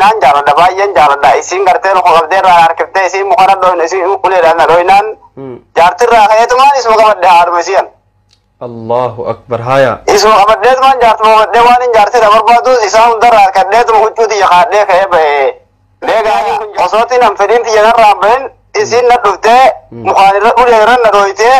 Kanaan jaaladha, baay'een jaaladha. Isiin gartee luka qabdee irraa harkiftee, isiin mukana dhoyne, isiin uleedhaan na dhoynaan jaartirraa ka'eetumaan isuma qabadhe haadhuma isiin. Allahu akbar, haya. Isuma qabadheetumaan jaartuma qabadhee, waan hin jaartira barbaadus isaan hundarraa harkadheetuma huccuu tiyya kaadhee ka'ee bahee. Leegaa osootiin an fedhiin tiyya narraa bahin, isiin na dhuftee mukaan irra ulee irra na dhoytee,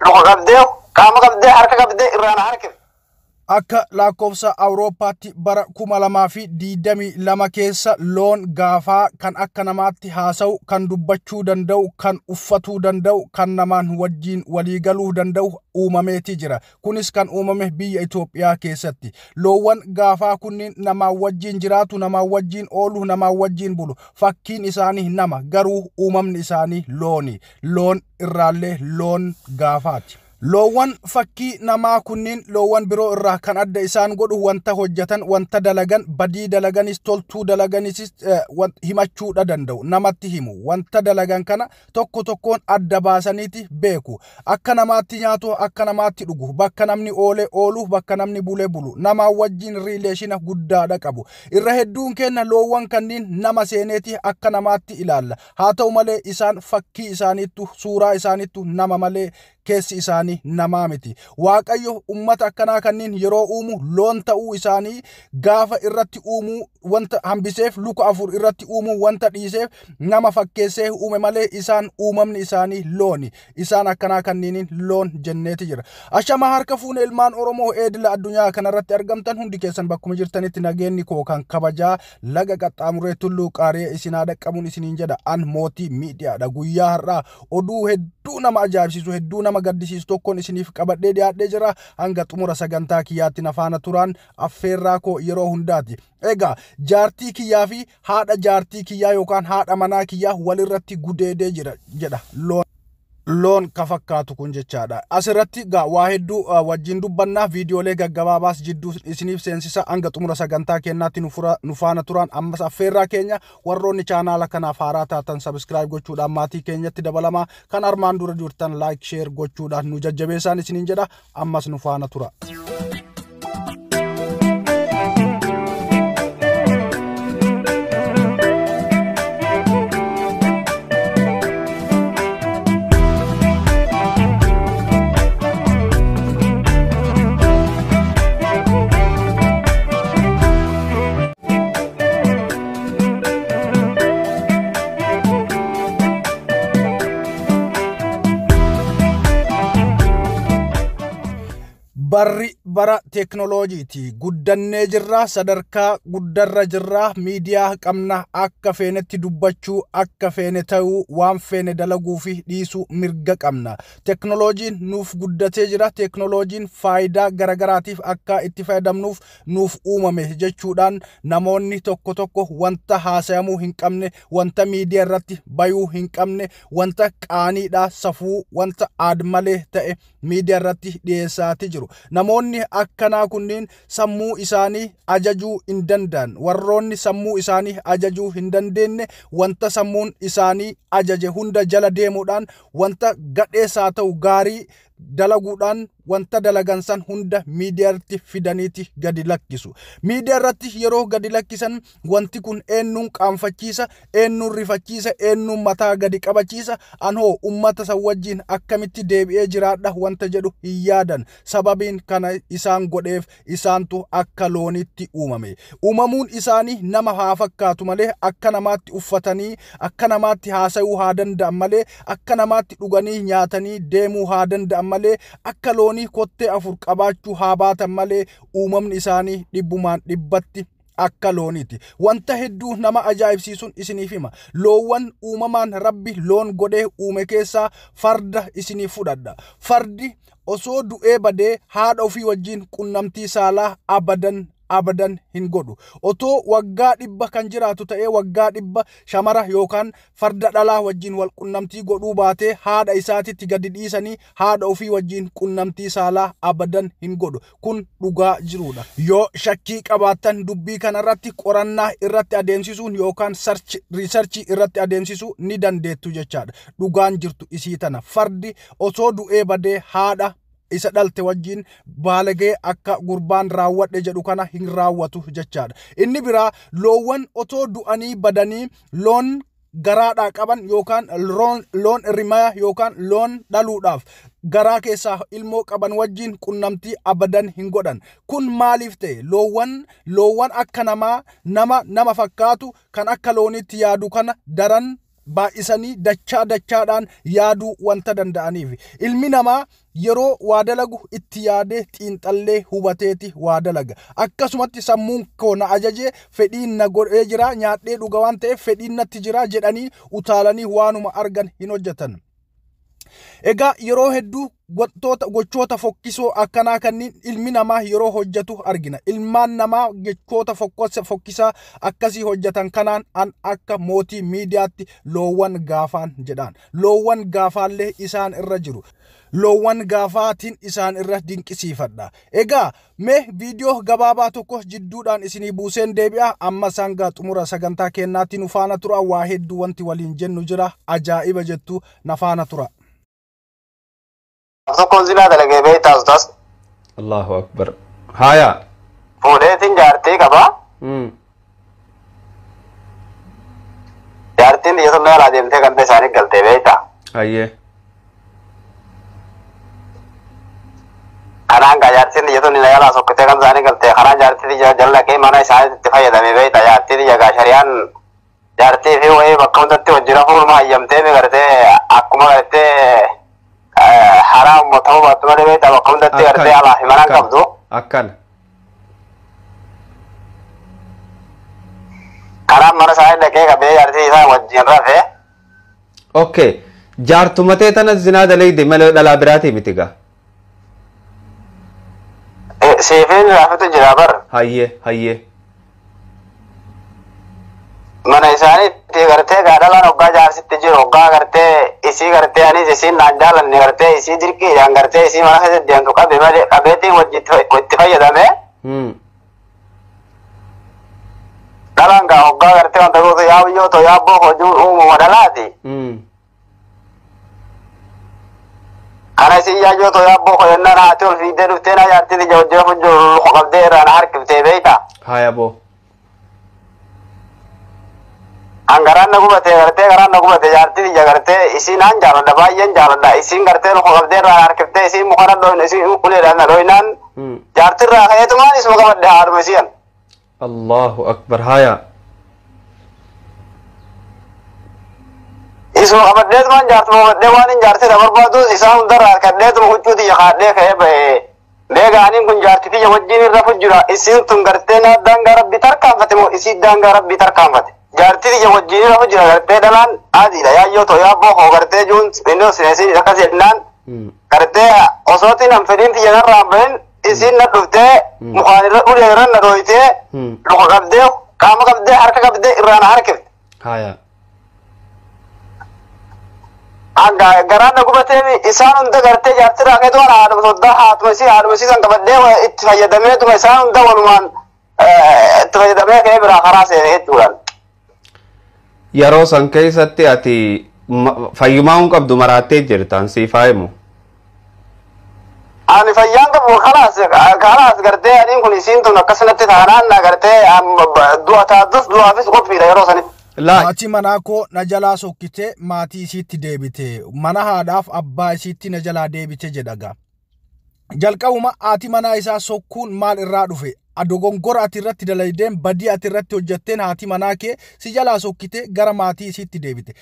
luka qabdee, qaama qabdee, harka qabdee irraa na harkifte. Akka lakkoofsa Awurooppaatti bara 2022 keessa loon gaafaa kan akka namaatti haasa'u, kan dubbachuu danda'u, kan uffatuu danda'u, kan namaan wajjiin waliigaluu danda'u uumameeti jira. Kunis kan uumame biyya Itoophiyaa keessatti. Loowwan gaafaa kunniin namaan wajjiin jiraatu, namaan wajjiin oolu, namaan wajjiin bulu. Fakkiin isaanii nama, garuu uumamni isaanii looni. Loon irraallee loon gaafaati. Loowwan fakkii namaa kunniin loowwan biroo irraa kan adda isaan godhu wanta hojjetan, wanta dalagan, badii dalaganis toltuu dalaganis himachuudha danda'u. Namatti himu. Wanta dalagan kana tokko tokkoon adda baasaniiti beeku. Akka namaatti nyaatu, akka namaatti dhugu, bakka namni oole oolu, bakka namni bule bulu. Namaa wajjin relation guddaadha qabu. Irra hedduun kenna loowwan kanneen nama seeneeti akka namaatti ilaalla. Haa ta'u malee isaan fakkii isaaniittu, suuraa isaaniittu nama malee keessi isaanii namaa miti. Waaqayyo ummata akkanaa kanneen yeroo uumu loon ta'uu isaanii gaafa irratti uumuu wanta hambiseef, luka afur irratti uumuu wanta dhiiseef, nama fakkeessee uume malee isaan uumamni isaanii looni. Isaan akkanaa kanneeniin loon jenneeti jira. Ashama harka fuune ilmaan Oromoo eedila addunyaa kanarratti argamtan hundi keessan, bakkuma jirtanitti nageenyi koo kan kabajaa laga qaxxaamuree tulluu qaaree isin haa dhaqqabuun isiniin jedha. An Mootii Miidiyaadha. Guyyaa har'aa oduu hedduu nama ajaa'ibsiisu, hedduu nama gaddisiisu tokkoon isiniif qabadhee dhiyaadhee jira. Hanga xumura sagantaa kiyyaatti na faana turaan affeerraa koo yeroo hundaati. Egaa jaartii kiyyaa fi haadha jaartii kiyyaa yookaan haadha manaa kiyyaa walirratti gudeedee jira jedha loon. Loon ka fakkaatu kun jechaadha. Asirratti gaa waa hedduu wajjin dubbannaa, viidiyoolee gaggabaabaas jidduu isiniif seensisa. Hanga xumura sagantaa keenyaatti nu faana turan ammas affeerraa keenya. Warroonni chaanaala kanaaf haaraa taatan subscribe gochuudhaan maatii keenyatti dabalamaa, kan armaan dura jirtan like, share gochuudhaan nu jajjabeessaan isiniin jedha. Ammas nu faana tura. Barri bara teeknooloojiiti. Guddannee jirra, sadarkaa guddarra jirra, miidiyaa qabna, akka feenetti dubbachuu, akka feene ta'uu, waan feene dalaguu fi dhiisuu mirga qabna. Teeknooloojiin nuuf guddatee jira. Teeknooloojiin faayidaa garagaraatiif akka itti fayyadamnuuf nuuf uumame jechuudhaan namoonni tokko tokko wanta haasayamuu hin qabne, wanta miidiyaa irratti bayuu hin qabne, wanta qaaniidha, safuu, wanta aadmalee ta'e miidiyaa irratti dhiyeessaati jiru. Namoonni akkanaa kunniin sammuu isaanii ajajuu hin danda'an. Warroonni sammuu isaanii ajajuu hin dandeenye wanta sammuun isaanii ajaje hunda jala deemuudhaan wanta gadheessaa ta'u gaarii dalaguudhaan wanta dalagan san hunda miidiyaa irratti fidaniiti gadi lakkisu. Miidiyaa irratti yeroo gadi lakkisan wanti kun eenyuun qaanfachiisa, eenyuun rifachiisa, eenyuun mataa gadi qabachiisa, anhoo ummata san wajjin akkamitti deebi'ee jiraadha wanta jedhu hin yaadan. Sababiin kana isaan godheef isaantu akka loonitti uumame. Uumamuun isaanii nama haa fakkaatu malee, akka namaatti uffatanii akka namaatti haasa'uu haa danda'an malee, akka namaatti dhuganii nyaatanii deemuu haa danda'an malee, akka loonii kottee afur qabaachuu haa baatan malee, uumamni isaanii dhibbumaan dhibbatti akka looniiti. Wanta hedduu nama ajaa'ibsiisuun isiniif hima. Loowwan uumamaan Rabbi loon godhee uume keessaa farda isiniif fudhadha. Fardi osoo du'ee badee haadha ofii wajjin qunnamtii saalaa abadan abadan hin godhu. Otoo waggaa 100 kan jiraatu ta'ee, waggaa 100 shamara yookaan farda dhalaa wajjin wal qunnamtii godhuu baatee, haadha isaatitti gadi dhiisanii haadha ofii wajjin qunnamtii saalaa abadan hin godhu. Kun dhugaa jirudha. Yoo shakkii qabaattan dubbii kanarratti qorannaa irratti adeemsisuun yookaan research irratti adeemsisuu ni dandeettu jechaadha. Dhugaan jirtu isii tana. Fardi osoo du'ee badee haadha Isa dhalte wajjin baalagee akka gurbaan raawwadhe jedhu kana hin raawwatu jechaadha. Inni biraa, loowwan otoo du'anii badanii loon garaadhaa qaban yookaan loon rimaya yookaan loon dhaluudhaaf garaa keessaa ilmoo qaban wajjin qunnamtii abadan hin godhan. Kun maaliif ta'e? Loowwan akka namaa nama fakkaatu kan akka loonitti yaadu kana daran baay'isanii dachaa dachaadhaan yaaduu wanta danda'aniif. Ilmi namaa yeroo waa dalagu itti yaadee, xiinxallee, hubateeti waa dalaga. Akkasumatti sammuun koo na ajajee, fedhiin na godhee jira, nyaadhee dhuga waan ta'eef fedhiin natti jira jedhanii utaalanii waanuma argan hin hojjetan. Egaa yeroo hedduu wantoota gochoota fokkisoo akkanaa kanneen ilmi namaa yeroo hojjetu argina. Ilmaan namaa gochoota fokkisaa akkasii hojjetan kanaan an akka mootii miidiyaatti loowwan gaafaan jedhaan. Loowwan gaafaallee isaan irra jiru. Loowwan gaafaatiin isaan irra dinqisiifadha. Egaa mee viidiyoo gabaabaa tokko jidduudhaan isinii buuseen deebi'a. Amma sangaa xumura sagantaa keenyaatti nu faana tura. Waa hedduu wanti waliin jennu jira. Ajaa'iba jettu, na faana tura. Tokkoon zinaa dalagee beektaa ustaas. Allahu akbar. Haya. Fuudheetiin jaartii qaba. Jaartiin biyya sun alaa deemtee ganda isaanii galtee beektaa. Hayyee. Kanaan gaa jaartiin biyya sun alaa sokkitee ganda isaanii galtee, kanaan jaartii biyya jala kee mana isaanii itti fayyadame beektaa. Jaartii biyya gaa shari'aan jaartii fi wayii bakka hundatti hojii fuuluma hayyamtee gartee akkuma gartee haraam ta'uu baattu malee beektaa, bakka hundatti gartee alaa fi manaan qabdu. Akkana. Kanaan mana isaanii dhaqee qabee jaartii isaa wajjin rafee. Okay. Jaartumatee tana zinaa dalayde malee dhalaa biraatii miti gaa. Siifin rafetu jira bar. Hayyee, hayyee. Mana isaaniitti gartee gaadhalaan hoggaa jaarsitti jiru, hoggaa gartee isii gartee anis isiin naan jaalanne, gartee isii dirqiidhaan gartee isii mana keessa deemtu qabe malee qabeetiin wajji itti fayyadame. Dhalaan gaa hoggaa gartee wanta gootu yaabiyyoo ta'u yaabboo hojii uumama dhalaati. Kana isii yaayyoo ta'u yaabboo hojjennaan haati ol fiidee dhuftee na jaartii ija hojii fuuldura qabdee irraan harkiftee beektaa. Haya boo. An garaan na gubate gartee, garaan na gubate. Jaartii ija gartee isiin an jaaladha, baay'een jaaladha. Isiin gartee luka qabdee irraan harkiftee, isiin mukana dhoyne, isiin uleedhaan na dhoynaan jaartirraa ka'eetumaan isuma qabadhe haadhuma isiin. Allahu akbar. Haya. Isuma qabadheetumaan jaartuma qabadhee waan hin jaartidha barbaadu isaan hundarraa harkadheetuma huccuu tiyya kaadhee ka'ee bahee. Meegaaniin kun jaartii tiyya wajjin irra jira. Isiin tun gartee na daangaa rabbii tarkaanfate moo isii daangaa rabbii tarkaanfate? Jaartii tiyya wajjin irra jira gartee, dhalaan adiidha, yaayyoo ta'u yaabboo koo gartee juun inni sineesii akkas jennaan gartee osootiin an fedhiin tiyya narraa bahin isiin na dhuftee mukaan irra ulee irra na dhoyitee luka qabdee, qaama qabdee, harka qabdee irraan harkifte. Haya. Garaan na gubatee, isaan hunda gartee jaartii raaqeetu waan haadhuma soddaa haadhuma isii san qabadhee itti fayyadameetuma isaan hunda walumaan itti fayyadamee ka'ee biraa karaa seene jechuudhaan. Yeroo san keessatti ati fayyumaa hin qabdu, maraattee jirtaan siif haa himu. Ani fayyaan qabu, kalaas kalaas, gartee aniin kun isiin tun akkasinatti taanaan na gartee du'a taatus du'aafis qophiidha yeroo sanitti. Laa. Maatii manaa koo na jalaa sokkitee maatii isiitti deebite. Mana haadhaaf abbaa isiitti na jalaa deebite jedha gaa. Jalqabuma haati manaa isaa sokkuun maal irraa dhufe? Dogongora ati irratti dalaydeen, badii ati irratti hojjetteen haati manaa kee si jalaa sokkitee gara maatii isiitti deebite.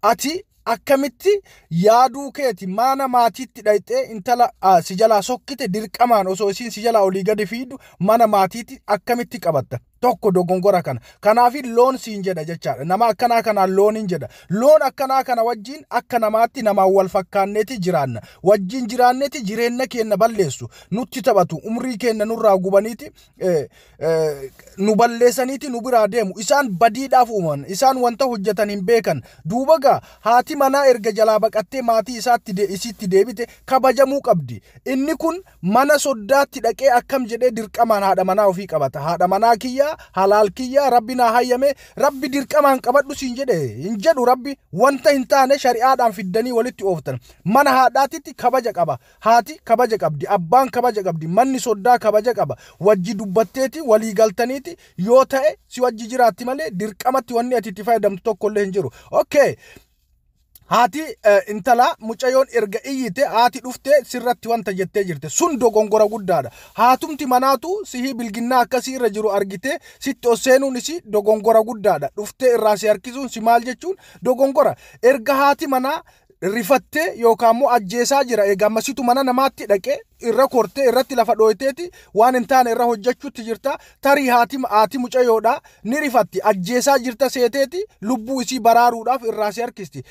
Ati akkamitti yaaduu keeti mana maatiitti dhayxee intala si jalaa sokkite dirqamaan osoo isiin si jalaa olii gadi fiidu mana maatiitti akkamitti qabatta? Tokko dogongora kana. Kanaaf loon siin jedha jechaadha. Nama akkanaa kanaan loon hin jedha. Loon akkanaa kana wajjin akka namaatti namaan wal fakkaanneeti jiraanna. Wajjin jiraanneeti jireenya keenya balleessu. Nutti taphatu. Umrii keenya nurraa gubaniiti nu balleessaniiti nu biraa deemu. Isaan badiidhaaf uuman. Isaan wanta hojjetan hin beekan. Duuba gaa haati manaa erga jalaa baqattee maatii isaatti isitti deebite kabajamuu qabdi. Inni kun mana soddaatti dhaqee akkam jedhee dirqamaan haadha manaa ofii qabata? Haadha manaa kiyyaa kiyya, halaal kiyya, Rabbi naa hayyame, Rabbi dirqamaan qabadhu siin jedhe hin jedhu. Rabbi wanta hin taane shari'aadhaan fiddanii walitti ooftan. Mana haadhaatitti kabaja qaba. Haati kabaja qabdi, abbaan kabaja qabdi, manni soddaa kabaja qaba. Wajji dubbatteeti walii galtaniiti yoo ta'e si wajji jiraatti malee dirqamatti wanni ati itti fayyadamtu tokkollee hin jiru. Okay. Haati intala mucayyoon erga iyyite haati dhuftee sirratti wanta jettee jirte sun dogongora guddaadha. Haatumti manaatu sihii bilginnaa akkasii irra jiru argite sitti ol seenuun isii dogongora guddaadha. Dhuftee irraa si harkisuun si maal jechuun dogongora. Erga haati manaa rifattee yookaan immoo ajjeesaa jira, egaa ammasitu mana namaatti dhaqee irra kortee irratti lafa dhooyteeti waan hin taane irra hojjechuutti jirta. Tarii haati mucayyoodha ni rifatti, ajjeesaa jirta seeteeti lubbuu isii baraaruudhaaf irraa si harkisti.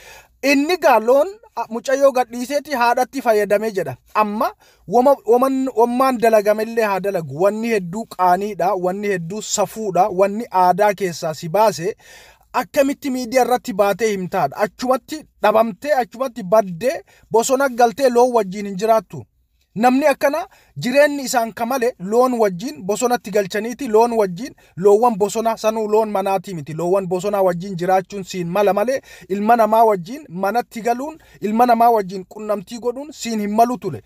Inni gaa loon mucayyoo gadhiiseeti haadhatti fayyadamee jedha. Amma wammaan dalagamellee haa dalagu, wanni hedduu qaaniidha, wanni hedduu safuudha, wanni aadaa keessaa si baase akkamitti miidiyaa irratti baatee himtaadha. Achumatti dhabamtee, achumatti baddee, bosona galtee loon wajjin hin jiraattu. Namni akkana jireenyi isaan kamale loon wajjin bosonatti galchaniiti loon wajjin, loowwan bosona sanuu loon manaatii miti, loowwan bosonaa wajjin jiraachuun siin mala malee ilma namaa wajjin manatti galuun, ilma namaa wajjin qunnamtii godhuun siin hin malu ture.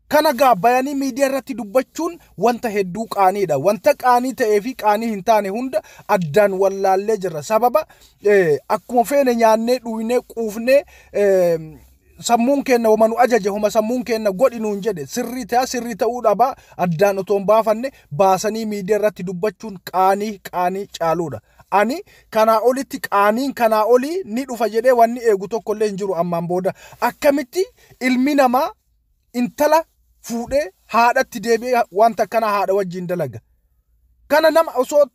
Kana gaa bayanii miidiyaa irratti dubbachuun wanta hedduu qaaniidha. Wanta qaanii ta'ee fi qaanii hin taane hunda addaan wallaallee jirra. Sababa akkuma feene nyaannee, dhugnee, quufnee, sammuun keenya homa nu ajaje, homa sammuun keenya godhi nuun jedhe sirrii ta'a, sirrii ta'uu dhabaa addaan otoo hin baafanne baasanii miidiyaa irratti dubbachuun qaanii qaanii caaluudha. Ani kanaa olitti qaaniin kanaa olii ni dhufa jedhee wanni eegu tokkollee hin jiru ammaan booda. Akkamitti ilmi namaa intala fuudhee haadhatti deebi'ee wanta akkana haadha wajjin dalaga? Kana nama osoo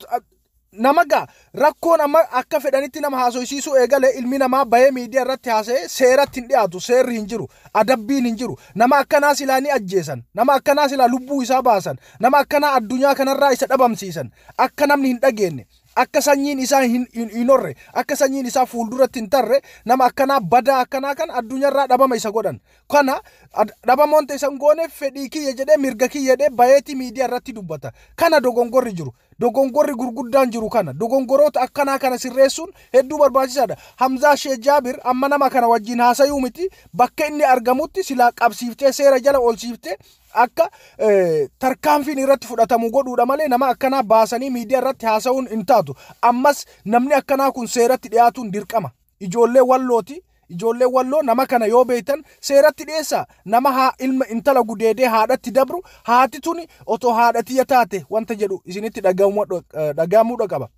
nama gaa rakkoon amma akka fedhanitti nama haasofsiisuu eegale, ilmi namaa bahee miidiyaa irratti haasa'ee seeratti hin dhiyaatu, seerri hin jiru, adabbiin hin jiru. Nama akkanaa silaa ni ajjeesan, nama akkanaa silaa lubbuu isaa baasan, nama akkanaa addunyaa kanarraa isa dhabamsiisan, akka namni hin dhageenye, akka sanyiin isaa hin horre, akka sanyiin isaa fuulduratti hin tarre, nama akkanaa badaa akkanaa kan addunyaarraa dhabama isa godhan. Kana dhabamoon isa hin goone fedhii kiyya jedhee, mirga kiyya jedhee bayeeti miidiyaa irratti dubbata. Kana dogongorri jiru. Dogongorri gurguddaan jiru kana. Dogongoroota akkanaa kana sirreessuun hedduu barbaachisaadha. Hamzaa Sheekh Jaabir amma nama kana wajjin haasayuu miti, bakka inni argamutti silaa qabsiiftee seera jala olsiiftee akka tarkaanfiin irratti fudhatamu godhuudha malee nama akkanaa baasanii miidiyaa irratti haasa'uun hin taatu. Ammas namni akkanaa kun seeratti dhiyaatuun dirqama. Ijoollee Wallooti. Ijoollee Walloo nama kana yoo beektan seeratti dhiyeessaa. Nama haa ilma intala gudeedee haadhatti dabru, haati tuni otoo haadha tiyya taate wanta jedhu isinitti dhagahamuudha qaba.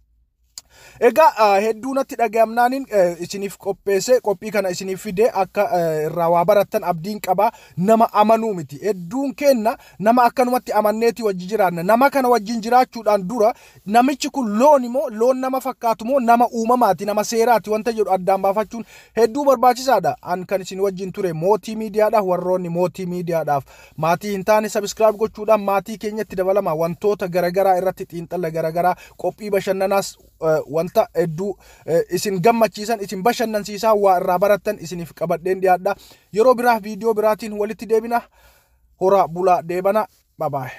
Egaa hedduu natti dhagahamnaaniin isiniif qopheesse, qophii kana isiniif fide, akka irraa waa barattan abdiin qaba. Nama amanuu miti. Hedduun kenna nama akkanumatti amanneeti wajji jiraanna. Nama kana wajjin jiraachuudhaan dura namichi kun loon immoo loon nama fakkaatu moo nama uumamaati, nama seeraati wanta jedhu addaan baafachuun hedduu barbaachisaadha. An kan isin wajjin ture Mootii Miidiyaadha. Warroonni Mootii Miidiyaadhaaf maatii hin taane subscribe gochuudhaan maatii keenyatti dabalama. Wantoota garaagaraa irratti xiinxala garaagaraa, qophii bashannanaas, wanta hedduu isin gammachiisan, isin bashannansiisaa, waa irraa barattan isiniif qabadheen dhiyaadha. Yeroo biraa viidiyoo biraatiin walitti deebina. Horaa bulaa, deebana. Babaay.